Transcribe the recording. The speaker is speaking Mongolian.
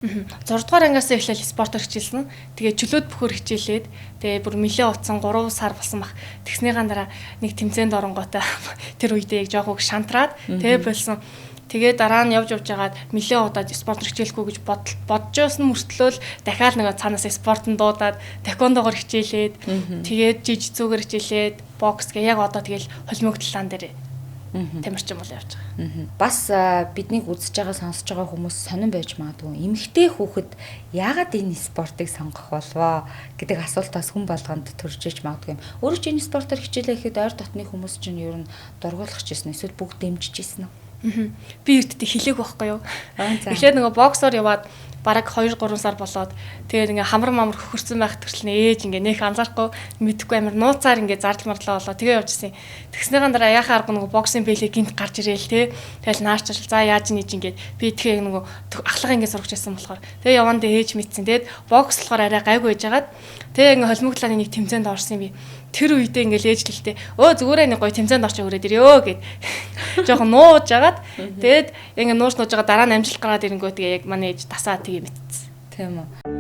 6 дугаар ангиас эхлээл спортоор хичээлсэн. Тэгээ чөлөөт бөхөр хичээлээд, тэгээ бүр нэлээ утсан, 3 сар болсон бах. Тэгснийхаа дараа нэг тэмцээнд оронготой тэр үедээ яг жоох үг шантраад тэгээ болсон. Тэгээ дараа нь явж явж байгаад нэлээ удаад спортоор хичээлэхгүй гэж бодож байсан мөртлөө л дахиад нэг цаанаас спортод дуудаад, тэквондогоор хичээлээд, тэгээд жижицүүгээр хичээлээд, бокс гэ яг одоо тэгэл холимог талаан дээр тамирчин бол явж байгаа. Бас биднийг үзэж байгаа, сонсож байгаа хүмүүс сонин байж магадгүй. Эмэгтэй хүүхэд яагаад энэ спортыг сонгох болвоо гэдэг асуулт бас хүн болгонд төрж иж магадгүй юм. Өөрөө чи энэ спортоор хичээлээ гэхэд ойр дотны хүмүүс чинь ер нь дургуулах гэсэн, эсвэл бүгд дэмжиж ирсэн үү? Би эртдээ хэлээг байхгүй юу. Эхлээд нөгөө боксоор яваад бараг 2 3 сар болоод, тэгээд ингээ хамар мамар хөхөрсөн байх төрөл нь ээж ингээ нэх анзаарахгүй, мэдхгүй, амар нууцаар ингээ зардал марлаа болоо тэгээ явжсэн. Тэгснийхаа дараа яхаа арга нөгөө боксын бэлээ гинт гарч ирээл те. Тэгэл наарч за яаж нэж ингээд би тэгэхээр нөгөө ахлах ингээ сурч байсан болохоор тэгээ явандаа ээж мэдсэн. Тэгээд бокс болохоор арай гайгүй байжгаад, тэгээ ингээ холимогдлааны нэг тэмцээнд орсон юм би. Тэр үедээ ингээл ээж хэлтэй: "Өө, зүгээрээ нэг гоё тэмцээнд орч өрөөд ирөө" гэд жоохон нууж агаад, тэгээд ингээ нууж нууж байгаа, дараа нь амжилт гаргаад ирэнгүүт тэгээ яг манай ээж тасаа тэгээ мэдсэн. Тийм үү.